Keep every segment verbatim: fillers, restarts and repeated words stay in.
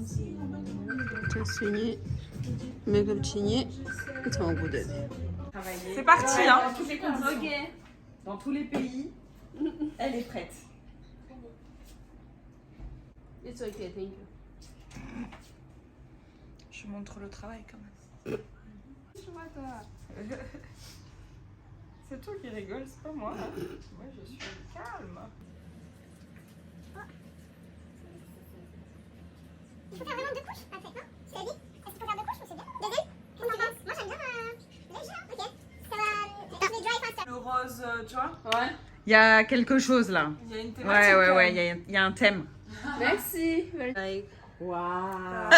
ད་སུ་ཉིད་མེག་ཨབ་བྱེད་ཉིད་ཚང་མ་སྒུག་བསྡད་དེ། C'est parti, hein. Ok. Dans tous les pays, elle est prête. It's okay, thank you. Je montre le travail quand même. Dis-moi, toi. C'est toi qui rigoles, c'est pas moi, hein. Moi, je suis calme. Il faut faire vraiment deux couches, en fait, non ? Tu l'as dit ? Est-ce qu'il faut faire deux couches ou c'est bien ? Deux ailes ? Qu'est-ce que tu penses ? Moi, j'aime bien, euh, léger, hein ? Ok. Ça va, euh, je vais dry faster. Le rose, euh, tu vois ? Ouais. Il y a quelque chose là. Il y a une thématique, ouais, ouais, quand même. Ouais, il y a, il y a un thème. Merci. Like, wow.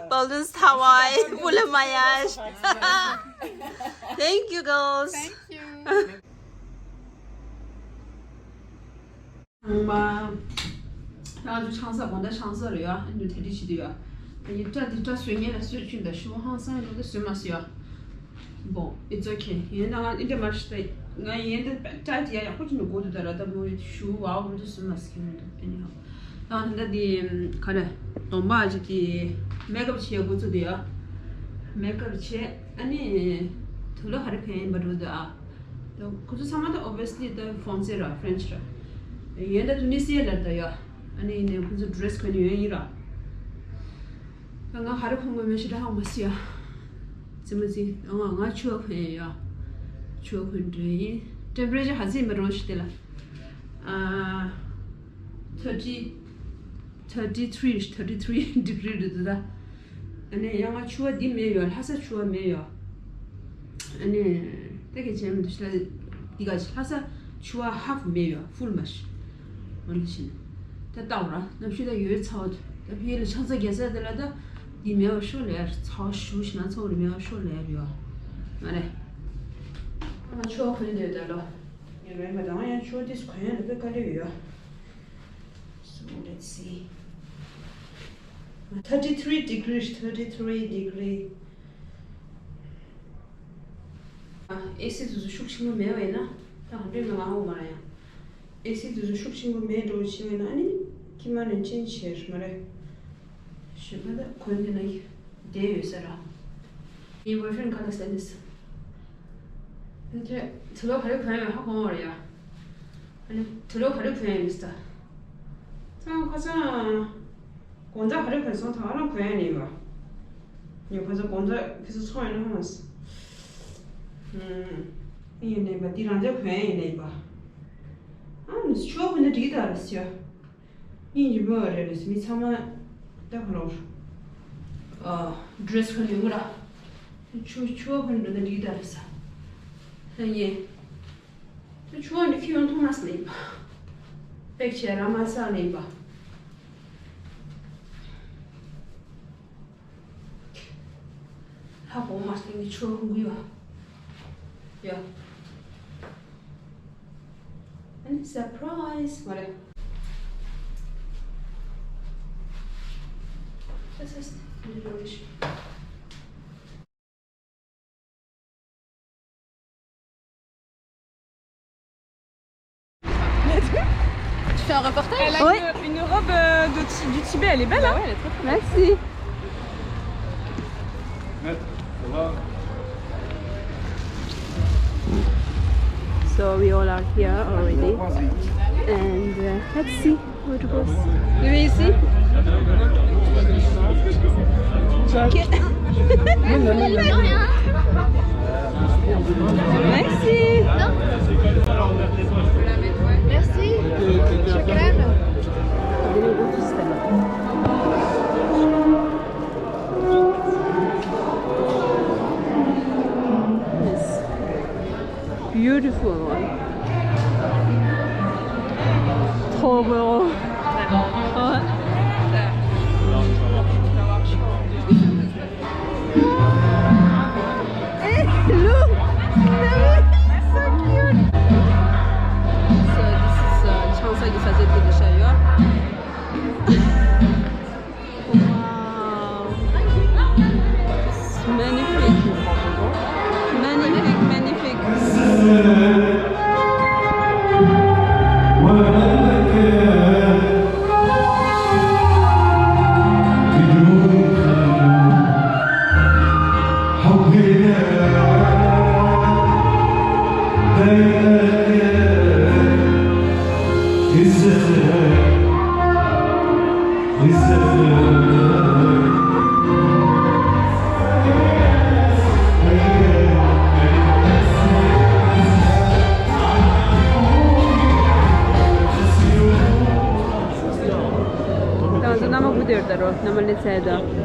Baldwin's Hawaii pour le mariage. Thank you, girls. Thank you. ཚང་མ། ང་ཚོ་ཆང་ས་དགོང་དག་ཆང་ས་རེད་ཡ། ཨ་ནི་དེ་འདྲ་བྱེད་དུས་ཡ། ཨ་ནི་སྐྲ་འདི་སྐྲ་བཟོས་མཁན་ལ་བཟོས་བཅུག་ད་ཞུ་ཧང་སང་ཡོད་ད་བཟོས་མ་སོང་ཡ། Bon, it's okay. ཡིན་ན་ང་འདི་འདྲ་མ་ཤི་ད། ང་ཡིན་ད་སྐྲ་དེ་ཡ་ཡག་པོ་བྱས་ནས་དགོས་འདུག་ད་ར་ད་མོ་ཞུ་བའོ་མོ་ད་བཟོས་མ་སོང་ཡ། Anyhow. ད་ད་འདི་ག་རེ་གདོང་པ་ཅིག་གི་མེག་ཨབ་བྱེད་དགོས་ཚུལ་དེ་ཡ། མེག་ཨབ་བྱས་ཨ་ནི་དུག་ལོག་ག་རེ་ཕན་ཡིན་པ་འགྲོ་འདུག་ཨ། ད་ཁོ་ཚོ་ཚང་མ་ད་obviously ད་ཧྥོན་སེ་ར་ཧྥ་རེན་ཆི་ར། ཡིན་ད་ཏུ་ནི་སི་ཡ་ལ་ད་ཡ། ཨ་ནི་ཡིན་ནའི་ཁོ་ཚོ་ཌི་རེ་སི་གོན་ནས་ཡོད་ཡིན་ར། ད་ང་ག་རེ་གོན་དགོས་མེད་ཞེ་དྲག་ཧ་གོ་མ་སོང་ཡ། ཙི་མ་ཙི་ང་ང་ཕྱུ་པ་གོན་ཡ། ཕྱུ་པ་གོན་འགྲོ་ཡིན། ཊེམ་པེ་རེ་ཅར་ག་ཚོད་ཡིན་པ་འགྲོ་ཞིག་དེ་ལ། ཨ། thirty, thirty three, thirty three degree རེད་འདུག་ད། ཨ་ནི་ཡང་ང་ཕྱུ་པ་འདི་མེད་ཡོད། ལྷ་ས་ཕྱུ་པ་མེད་ཡོད། ཨ་ནི་ད་གལ་ཆེན་མི་འདུག་ཤི་ལ། འདི་ག་ལྷ་ས་ཕྱུ་པ་ཧབ་མེད་ཡོད། ཧྥུལ་མ་ཤི། འོ་ལ་ཕྱིན། ད་ལྟ་བར་གནམ་གཤིས་ད་ཡོད་ཚ་བ་འདུག་ད་ཕི་ལ་ཆང་ས་རྒྱག་ས་དེ་ལ་ད་འདི་མེད་པ་ཤོག་ལེ་ཡར་ཚ་བ་ཞུ་ཞིག་ན་ཚ་བ་རེ་མེད་པ་ཤོག་ལེ་ཡར་ཡོད། མ་རེད། ང་ཕྱུ་པ་གོན་འདོད་ད་ལོ། ཡོད་རེད་མ་ད་ང་ཡང་ཕྱུ་པ་དེ་གོན་ཡ་ལ་དཔེ་དཀའ་ལས་ཡོད། So let's see. Thirty three degree, thirty three degree. ཨ། ཨེ་སི་དེ་ཚོ་ཤུགས་ཆེན་པོ་མེད་པ་ཡིན་ན་ད་ག་འདྲས་ང་ཧ་གོ་མ་རེད་ཡ། ཨེ་སི་དེ་ཚོ་ཤུགས་ཆེན་པོ་མེད་འགྲོ་བྱས་པ་ཡིན་ན་ཨ་ནི་ཁྱི་མ་ནས་ཅིན་ཆེར་མ་རེད། ཞོགས་པ་ད་གོན་དེ་ན་བསྡད་ཡོད་ས་ར། ངའི་boyfriend ཁ་ལ་ཟེར་ནས། དེ་ཚོ་ལོ་ག་རེ་གོན་ཡོད་ཧ་གོ་མ་རེད་ཡ། ཨ་ནི་དུག་ལོག་ག་རེ་གོན་ཡོད་ཟེར་ད། ཚང་ཁ་སང་། དགོང་དག་ག་རེ་གོན་སོང་། ད་ང་རང་གོན་ཡ་ནི་ཡིན་པ། ཉོ་ཁ་སང་དགོང་དག་ཁ་སང་ཚོང་ཡོད་ན་ཧ་མ་སི། ཨུམ། ཡིན་ནི་ཡིན་པ་འདི་རང་ཅག་གོན་ཡ་ཡིན་ནི་ཡིན་པ། ཨ་ནི་ཆུ་བ་གོན་ན་འགྲིག་གི་ད་རེད་ཟེར། ཡིན་ཡིན་པ་རེད་རེད་ཟེར། མི་ཚང་མ་ད་ག་ལོར། ཨ། ཌི་རེ་སི་གོན་ཡོང་གི་ར། ཆུ་ཆུ་བ་གོན་འགྲོ་ན་འགྲིག་གི་ད་རེད་ཟེར། ཧ་ཡིན། ཆུ་བ་འདི་ཁྱི་ཡོང་ཐུབ་མ་སོང་ནི་ཡིན་པ། པེག་བྱས་ར་མ་ཟ་ནི་ཡིན་པ། ཧ་གོ་མ་སོང་ནི་ཆུ་བ་གོན་གི་ཡོད། ཡ། ཨ་ནི་སར་པ་རའི་ཛི་མ་རེད། ཅི་སི་འདི་རོ་ཤི། Tu fais un reportage ? Elle a Oui. Une, une robe euh, de Ti- du Tibet, elle est belle, hein ? Ouais, elle est très, très belle. Merci. So we all are here already. And uh, let's see. What was? Let me see. Merci. Merci. Shukran. Yes. Beautiful one. Trop beau. Ouais. Hey, look! So cute! So this is uh, ཆང་ས་གི་ས་ཆ་དེ་ལ་ཤར་ཡོད། Wow. It's magnifique. Magnifique, magnifique. ད་ང་ཚོ་མནའ་མ་སྒུག་བསྡད་ཡོད་ད་རོ། མནའ་མ་སླེབས་ཚར་ད།